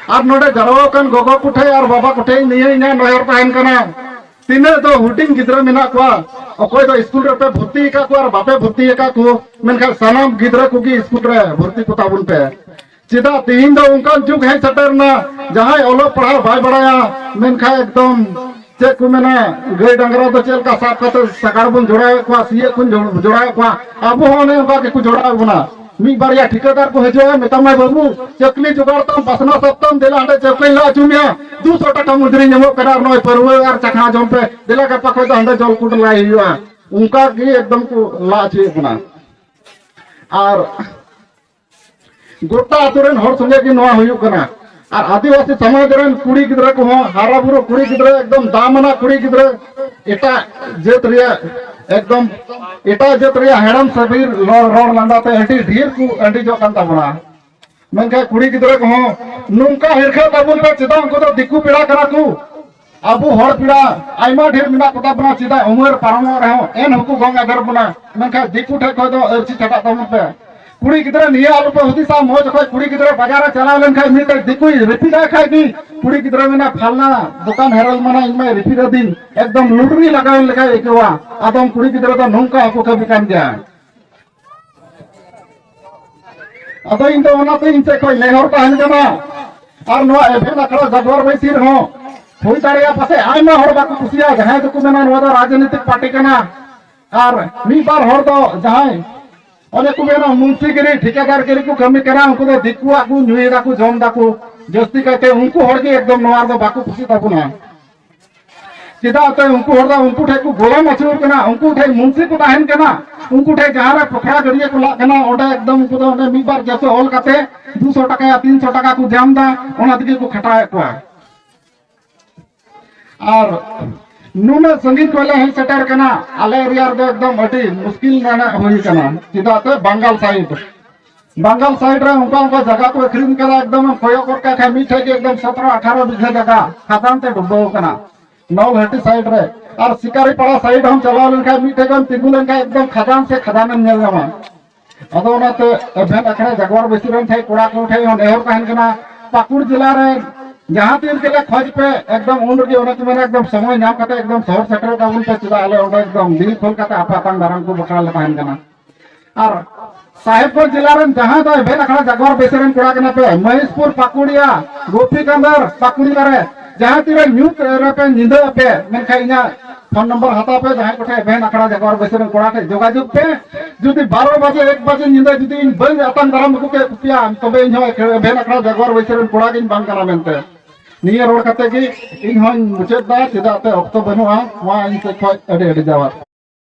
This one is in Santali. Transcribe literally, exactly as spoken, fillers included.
ᱟᱨ ᱱᱚᱰᱮ ᱡᱟᱨᱣᱟ ᱟᱠᱟᱱ ᱜᱚᱜᱚ ᱠᱚᱴᱷᱮᱱ ᱟᱨ ᱵᱟᱵᱟ ᱠᱚᱴᱷᱮᱱ ᱱᱤᱭᱟᱹ ᱤᱧᱟᱹᱜ ᱱᱮᱦᱚᱨ ᱛᱟᱦᱮᱱ ᱠᱟᱱᱟ, ᱛᱤᱱᱟᱹᱜ ᱫᱚ ᱦᱩᱰᱤᱧ ᱜᱤᱫᱽᱨᱟᱹ ᱢᱮᱱᱟᱜ ᱠᱚᱣᱟ, ᱚᱠᱚᱭ ᱫᱚ ᱥᱠᱩᱞ ᱨᱮᱯᱮ ᱵᱷᱚᱨᱛᱤ ᱟᱠᱟᱫ ᱠᱚᱣᱟ ᱟᱨ ᱵᱟᱯᱮ ᱵᱷᱚᱨᱛᱤ ᱟᱠᱟᱫ ᱠᱚ, ᱢᱮᱱᱠᱷᱟᱱ ᱥᱟᱱᱟᱢ ᱜᱤᱫᱽᱨᱟᱹ ᱠᱚᱜᱮ ᱥᱠᱩᱞ ᱨᱮ ᱵᱷᱚᱨᱛᱤ ᱠᱚᱛᱟ ᱵᱚᱱ ᱯᱮ᱾ ᱪᱮᱫᱟᱜ ᱛᱮᱦᱮᱧ ᱫᱚ ᱚᱱᱠᱟᱱ ᱡᱩᱜᱽ ᱦᱮᱡ ᱥᱮᱴᱮᱨ ᱮᱱᱟ, ᱡᱟᱦᱟᱸᱭ ᱚᱞᱚᱜ ᱯᱟᱲᱦᱟᱣ ᱵᱟᱭ ᱵᱟᱲᱟᱭᱟ, ᱢᱮᱱᱠᱷᱟᱱ ᱮᱠᱫᱚᱢ ᱪᱮᱫ ᱠᱚ ᱢᱮᱱᱟ, ᱜᱟᱹᱭ ᱰᱟᱝᱨᱟ ᱫᱚ ᱪᱮᱫ ᱞᱮᱠᱟ ᱥᱟᱵ ᱠᱟᱛᱮ ᱥᱟᱜᱟᱲ ᱵᱚᱱ ᱡᱚᱲᱟᱣᱮᱫ ᱠᱚᱣᱟ, ᱥᱤᱭᱚᱜ ᱠᱚ ᱡᱚᱲᱟᱣᱮᱫ ᱠᱚᱣᱟ, ᱟᱵᱚ ᱦᱚᱸ ᱚᱱᱮ ᱚᱱᱠᱟ ᱜᱮᱠᱚ ᱡᱚᱲᱟᱣ ᱵᱚᱱᱟ᱾ ᱢᱤᱫ ᱵᱟᱨᱭᱟ ᱴᱷᱤᱠᱟᱹᱫᱟᱨ ᱠᱚ ᱦᱤᱡᱩᱜᱼᱟ, ᱢᱮᱛᱟᱢᱟᱭ, "ᱵᱟᱹᱵᱩ, ᱪᱟᱹᱠᱞᱤ ᱡᱚᱜᱟᱲ ᱛᱟᱢ, ᱯᱟᱥᱱᱟ ᱥᱟᱵ ᱛᱟᱢ, ᱫᱮᱞᱟ ᱦᱟᱸᱰᱮ ᱪᱟᱹᱣᱠᱟᱹᱧ ᱞᱟ ᱦᱚᱪᱚ ᱢᱮᱭᱟ, ᱫᱩᱥᱚ ᱴᱟᱠᱟ ᱢᱚᱡᱩᱨᱤ ᱧᱟᱢᱚᱜ ᱠᱟᱱᱟ, ᱟᱨ ᱱᱚᱜᱼᱚᱭ ᱯᱟᱹᱨᱣᱟᱹ ᱟᱨ ᱪᱟᱠᱷᱱᱟ ᱡᱚᱢ ᱯᱮ, ᱫᱮᱞᱟ ᱜᱟᱯᱟ ᱠᱷᱚᱱ ᱫᱚ ᱦᱟᱸᱰᱮ ᱡᱚᱞ ᱠᱩᱰ ᱞᱟᱭ ᱦᱩᱭᱩᱜᱼᱟ᱾" ᱚᱱᱠᱟ ᱜᱮ ᱮᱠᱫᱚᱢ ᱠᱚ ᱞᱟ ᱦᱚᱪᱚᱭᱮᱫ ᱵᱚᱱᱟ᱾ ᱟᱨ ᱜᱚᱴᱟ ᱟᱛᱳ ᱨᱮᱱ ᱦᱚᱲ ᱥᱚᱸᱜᱮ ᱜᱮ ᱱᱚᱣᱟ ᱦᱩᱭᱩᱜ ᱠᱟᱱᱟ᱾ ᱟᱨ ᱟᱹᱫᱤᱵᱟᱹᱥᱤ ᱥᱚᱢᱟᱡᱽ ᱨᱮᱱ ᱠᱩᱲᱤ ᱜᱤᱫᱽᱨᱟᱹ ᱠᱚᱦᱚᱸ, ᱦᱟᱨᱟ ᱵᱩᱨᱩ ᱠᱩᱲᱤ ᱜᱤᱫᱽᱨᱟᱹ, ᱮᱠᱫᱚᱢ ᱫᱟᱢ ᱟᱱᱟᱜ ᱠᱩᱲᱤ ᱜᱤᱫᱽᱨᱟᱹ, ᱮᱴᱟᱜ ᱡᱟᱹᱛ ᱨᱮᱭᱟᱜ, ᱮᱠᱫᱚᱢ ᱮᱴᱟᱜ ᱡᱟᱹᱛ ᱨᱮᱭᱟᱜ ᱦᱮᱲᱮᱢ ᱥᱟᱹᱵᱤᱨ ᱨᱚᱲ, ᱨᱚᱲ ᱞᱟᱸᱫᱟ ᱛᱮ ᱟᱹᱰᱤ ᱰᱷᱮᱨ ᱠᱚ ᱟᱹᱰᱤᱡᱚᱜ ᱠᱟᱱ ᱛᱟᱵᱚᱱᱟ᱾ ᱢᱮᱱᱠᱷᱟᱱ ᱠᱩᱲᱤ ᱜᱤᱫᱽᱨᱟᱹ ᱠᱚᱦᱚᱸ ᱱᱚᱝᱠᱟ ᱦᱤᱨᱠᱷᱟᱹ ᱛᱟᱵᱚᱱ ᱯᱮ, ᱪᱮᱫᱟᱜ ᱩᱱᱠᱩ ᱫᱚ ᱫᱤᱠᱩ ᱯᱮᱲᱟ ᱠᱟᱱᱟ ᱠᱚ? ᱟᱵᱚ ᱦᱚᱲ ᱯᱮᱲᱟ ᱟᱭᱢᱟ ᱰᱷᱮᱨ ᱢᱮᱱᱟᱜ ᱠᱚᱛᱟ ᱵᱚᱱᱟ, ᱪᱮᱫᱟᱜ ᱩᱢᱮᱨ ᱯᱟᱨᱚᱢᱚᱜ ᱨᱮᱦᱚᱸ ᱮᱱ ᱦᱚᱸᱠᱚ ᱜᱚᱝ ᱟᱫᱮᱨ ᱵᱚᱱᱟ, ᱢᱮᱱᱠᱷᱟᱱ ᱫᱤᱠᱩ ᱴᱷᱮᱱ ᱠᱷᱚᱱ ᱫᱚ ᱟᱹᱨᱥᱤ ᱪᱷᱟᱰᱟᱜ ᱛᱟᱵᱚᱱ ᱯᱮ᱾ ᱠᱩᱲᱤ ᱜᱤᱫᱽᱨᱟᱹ ᱱᱤᱭᱟᱹ ᱟᱞᱚ ᱯᱮ ᱦᱩᱫᱤᱥᱟ, ᱢᱚᱡᱽ ᱚᱠᱚᱭ ᱠᱩᱲᱤ ᱜᱤᱫᱽᱨᱟᱹ ᱵᱟᱡᱟᱨ ᱨᱮ ᱪᱟᱞᱟᱣ ᱞᱮᱱᱠᱷᱟᱱ ᱢᱤᱫᱴᱮᱡ ᱫᱤᱠᱩᱭ ᱨᱤᱯᱤᱫ ᱟᱭ ᱠᱷᱟᱡ ᱜᱮ, ᱠᱩᱲᱤ ᱜᱤᱫᱽᱨᱟᱹ ᱢᱮᱱᱟ, "ᱯᱷᱟᱞᱱᱟ ᱫᱚᱠᱟᱱ ᱦᱮᱨᱮᱞ ᱢᱟᱱᱟ ᱤᱧ ᱢᱟᱭ ᱨᱤᱯᱤᱫ ᱟᱹᱫᱤᱧ, ᱮᱠᱫᱚᱢ ᱞᱩᱰᱨᱤ ᱞᱟᱜᱟᱣᱮᱱ ᱞᱮᱠᱟᱭ ᱟᱹᱭᱠᱟᱹᱣᱟ᱾" ᱟᱫᱚᱢ ᱠᱩᱲᱤ ᱜᱤᱫᱽᱨᱟᱹ ᱫᱚ ᱱᱚᱝᱠᱟ ᱦᱚᱸᱠᱚ ᱠᱟᱹᱢᱤ ᱠᱟᱱ ᱜᱮᱭᱟ᱾ ᱟᱫᱚ ᱤᱧ ᱫᱚ ᱚᱱᱟᱛᱮ ᱤᱧ ᱥᱮᱫ ᱠᱷᱚᱱ ᱱᱮᱦᱚᱨ ᱛᱟᱦᱮᱱ ᱠᱟᱱᱟ, ᱟᱨ ᱱᱚᱣᱟ ᱮᱵᱷᱮᱱ ᱟᱠᱷᱲᱟ ᱡᱟᱜᱽᱣᱟᱨ ᱵᱟᱹᱭᱥᱤ ᱨᱮᱦᱚᱸ ᱦᱩᱭ ᱫᱟᱲᱮᱭᱟᱜᱼᱟ, ᱯᱟᱥᱮᱡ ᱟᱭᱢᱟ ᱦᱚᱲ ᱵᱟᱠᱚ ᱠᱩᱥᱤᱭᱟᱜᱼᱟ, ᱡᱟᱦᱟᱸᱭ ᱫᱚᱠᱚ ᱢᱮᱱᱟ ᱱᱚᱣᱟ ᱫᱚ ᱨᱟᱡᱽᱱᱤᱛᱤᱠ ᱯᱟᱨᱴᱤ ᱠᱟᱱᱟ, ᱟᱨ ᱢᱤᱫ ᱵᱟᱨ ᱦᱚᱲ ᱫᱚ ᱡᱟᱦᱟᱸᱭ ᱚᱱᱮ ᱠᱚ ᱢᱮᱱᱟ ᱢᱩᱱᱥᱤᱜᱤᱨᱤ, ᱴᱷᱤᱠᱟᱹᱫᱟᱨᱜᱤᱨᱤ ᱠᱚ ᱠᱟᱹᱢᱤ ᱠᱟᱱᱟ, ᱩᱱᱠᱩ ᱫᱚ ᱫᱤᱠᱩᱣᱟᱜ ᱠᱚ ᱧᱩᱭᱮᱫᱟ ᱠᱚ, ᱡᱚᱢ ᱫᱟᱠᱚ, ᱡᱟᱹᱥᱛᱤ ᱠᱟᱭᱛᱮ ᱩᱱᱠᱩ ᱦᱚᱲ ᱜᱮ ᱮᱠᱫᱚᱢ ᱱᱚᱣᱟ ᱨᱮᱫᱚ ᱵᱟᱠᱚ ᱠᱩᱥᱤ ᱛᱟᱵᱚᱱᱟ᱾ ᱪᱮᱫᱟᱜ ᱥᱮ ᱩᱱᱠᱩ ᱦᱚᱲ ᱫᱚ ᱩᱱᱠᱩ ᱴᱷᱮᱱ ᱠᱚ ᱜᱚᱞᱚᱢ ᱟᱹᱪᱩᱨ ᱠᱟᱱᱟ, ᱩᱱᱠᱩ ᱴᱷᱮᱱ ᱢᱩᱱᱥᱤ ᱠᱚ ᱛᱟᱦᱮᱱ ᱠᱟᱱᱟ, ᱩᱱᱠᱩ ᱴᱷᱮᱱ ᱡᱟᱦᱟᱸ ᱨᱮ ᱯᱚᱠᱷᱨᱟ ᱜᱟᱹᱰᱭᱟᱹ ᱠᱚ ᱞᱟᱜ ᱠᱟᱱᱟ, ᱚᱸᱰᱮ ᱮᱠᱫᱚᱢ ᱩᱱᱠᱩ ᱫᱚ ᱚᱸᱰᱮ ᱢᱤᱫ ᱵᱟᱨ ᱡᱮᱥᱮ ᱚᱞ ᱠᱟᱛᱮ ᱫᱩᱥᱚ ᱴᱟᱠᱟ ᱭᱟ ᱛᱤᱱᱥᱚ ᱴᱟᱠᱟ ᱠᱚ ᱧᱟᱢ ᱮᱫᱟ, ᱚᱱᱟ ᱛᱮᱜᱮ ᱠᱚ ᱠᱷᱟᱴᱟᱣᱮᱫ ᱠᱚᱣᱟ᱾ ᱟᱨ ᱱᱩᱱᱟᱹᱜ ᱥᱟᱺᱜᱤᱧ ᱠᱷᱚᱱ ᱞᱮ ᱦᱮᱡ ᱥᱮᱴᱮᱨ ᱠᱟᱱᱟ, ᱟᱞᱮ ᱮᱨᱤᱭᱟ ᱨᱮᱫᱚ ᱮᱠᱫᱚᱢ ᱟᱹᱰᱤ ᱢᱩᱥᱠᱤᱞ ᱨᱮᱱᱟᱜ ᱦᱩᱭ ᱠᱟᱱᱟ᱾ ᱪᱮᱫᱟᱜ ᱥᱮ ᱵᱟᱝᱜᱟᱞ ᱥᱟᱭᱤᱰ, ᱵᱟᱝᱜᱟᱞ ᱥᱟᱭᱤᱰ ᱨᱮ ᱚᱱᱠᱟ ᱚᱱᱠᱟ ᱡᱟᱭᱜᱟ ᱠᱚ ᱟᱹᱠᱷᱨᱤᱧ ᱠᱟᱫᱟ, ᱮᱠᱫᱚᱢ ᱮᱢ ᱠᱚᱭᱚᱜ ᱜᱚᱫ ᱠᱟᱜ ᱠᱷᱟᱱ ᱢᱤᱫᱴᱷᱮᱡ ᱜᱮ ᱮᱠᱫᱚᱢ ᱥᱚᱛᱨᱚ ᱟᱴᱷᱟᱨᱚ ᱵᱤᱜᱷᱟᱹ ᱡᱟᱭᱜᱟ ᱠᱷᱟᱫᱟᱱ ᱛᱮ ᱰᱩᱵᱟᱹᱣ ᱠᱟᱱᱟ, ᱱᱚᱞᱦᱟᱹᱴᱤ ᱥᱟᱭᱤᱰ ᱨᱮ᱾ ᱟᱨ ᱥᱤᱠᱟᱨᱤᱯᱟᱲᱟ ᱥᱟᱭᱤᱰ ᱦᱚᱸᱢ ᱪᱟᱞᱟᱣ ᱞᱮᱱᱠᱷᱟᱱ ᱢᱤᱫᱴᱷᱮᱡ ᱜᱮᱢ ᱛᱤᱸᱜᱩ ᱞᱮᱱᱠᱷᱟᱱ ᱮᱠᱫᱚᱢ ᱠᱷᱟᱫᱟᱱ ᱥᱮ ᱠᱷᱟᱫᱟᱱᱮᱢ ᱧᱮᱞ ᱧᱟᱢᱟ᱾ ᱟᱫᱚ ᱚᱱᱟᱛᱮ ᱮᱵᱷᱮᱱ ᱟᱠᱷᱲᱟ ᱡᱟᱜᱽᱣᱟᱨ ᱵᱟᱹᱭᱥᱤ ᱨᱮᱱ ᱴᱷᱮᱱ ᱠᱚᱲᱟ ᱠᱚ ᱴᱷᱮᱱ ᱦᱚᱸ ᱱᱮᱦᱚᱨ ᱛᱟᱦᱮᱱ ᱠᱟᱱᱟ, ᱯᱟᱹᱠᱩᱲ ᱡᱮᱞᱟ ᱨᱮ ᱡᱟᱦᱟᱸ ᱛᱤᱱ ᱜᱮᱞᱮ ᱠᱷᱚᱡᱽ ᱯᱮ, ᱮᱠᱫᱚᱢ ᱩᱱ ᱨᱮᱜᱮ ᱚᱱᱮ ᱠᱚ ᱢᱮᱱᱟ, ᱮᱠᱫᱚᱢ ᱥᱚᱢᱚᱭ ᱧᱟᱢ ᱠᱟᱛᱮ ᱮᱠᱫᱚᱢ ᱥᱚᱦᱚᱨ ᱥᱮᱴᱮᱨᱚᱜ ᱛᱟᱵᱚᱱ ᱯᱮ, ᱪᱮᱫᱟᱜ ᱟᱞᱮ ᱚᱸᱰᱮ ᱮᱠᱫᱚᱢ ᱫᱤᱞ ᱠᱷᱳᱞ ᱠᱟᱛᱮ ᱟᱯᱮ ᱟᱛᱟᱝ ᱫᱟᱨᱟᱢ ᱠᱚ ᱵᱟᱠᱷᱨᱟ ᱞᱮ ᱛᱟᱦᱮᱱ ᱠᱟᱱᱟ᱾ ᱟᱨ ᱥᱟᱦᱮᱵᱽᱜᱚᱸᱡᱽ ᱡᱮᱞᱟ ᱨᱮᱱ ᱡᱟᱦᱟᱸᱭ ᱫᱚ ᱮᱵᱷᱮᱱ ᱟᱠᱷᱲᱟ ᱡᱟᱜᱚᱨ ᱵᱮᱥ ᱨᱮᱱ ᱠᱚᱲᱟ ᱠᱟᱱᱟ ᱯᱮ, ᱢᱚᱦᱮᱥᱯᱩᱨ, ᱯᱟᱠᱩᱲᱤᱭᱟ, ᱜᱳᱯᱤᱠᱟᱱᱫᱚᱨ, ᱯᱟᱠᱩᱲᱤᱭᱟ ᱨᱮ ᱡᱟᱦᱟᱸ ᱛᱤᱱᱟᱹᱜ ᱧᱩᱛ ᱨᱮᱯᱮ ᱧᱤᱫᱟᱹ ᱟᱯᱮ, ᱢᱮᱱᱠᱷᱟᱱ ᱤᱧᱟᱹᱜ ᱯᱷᱳᱱ ᱱᱚᱢᱵᱚᱨ ᱦᱟᱛᱟᱣ ᱯᱮ, ᱡᱟᱦᱟᱸᱭ ᱠᱚᱴᱷᱮᱱ ᱮᱵᱷᱮᱱ ᱟᱠᱷᱲᱟ ᱡᱟᱜᱚᱨ ᱵᱮᱥ ᱨᱮᱱ ᱠᱚᱲᱟ ᱴᱷᱮᱱ ᱡᱳᱜᱟᱡᱳᱜᱽ ᱯᱮ᱾ ᱡᱩᱫᱤ ᱵᱟᱨᱚ ᱵᱟᱡᱮ, ᱮᱠ ᱵᱟᱡᱮ ᱧᱤᱫᱟᱹ ᱡᱩᱫᱤ ᱤᱧ ᱵᱟᱹᱧ ᱟᱛᱟᱝ ᱫᱟᱨᱟᱢ ᱟᱹᱜᱩ ᱠᱮᱫ ᱯᱮᱭᱟ, ᱛᱚᱵᱮ ᱤᱧ ᱦᱚᱸ ᱮᱵᱷᱮᱱ ᱟᱠᱷᱲᱟ ᱡᱟᱜᱚᱨ ᱵᱮᱥ ᱨᱮᱱ ᱠᱚᱲᱟ ᱜᱤᱧ ᱵᱟᱝ ᱠᱟᱱᱟ ᱢᱮᱱᱛᱮ᱾ ᱱᱤᱭᱟᱹ ᱨᱚᱲ ᱠᱟᱛᱮ ᱜᱮ ᱤᱧ ᱦᱚᱸᱧ ᱢᱩᱪᱟᱹᱫ ᱫᱟ, ᱪᱮᱫᱟᱜ ᱛᱮ ᱚᱠᱛᱚ ᱵᱟᱹᱱᱩᱜᱼᱟ᱾ ᱢᱟ ᱤᱧ ᱥᱮᱫ ᱠᱷᱚᱱ ᱟᱹᱰᱤ ᱟᱹᱰᱤ ᱡᱚᱦᱟᱨ᱾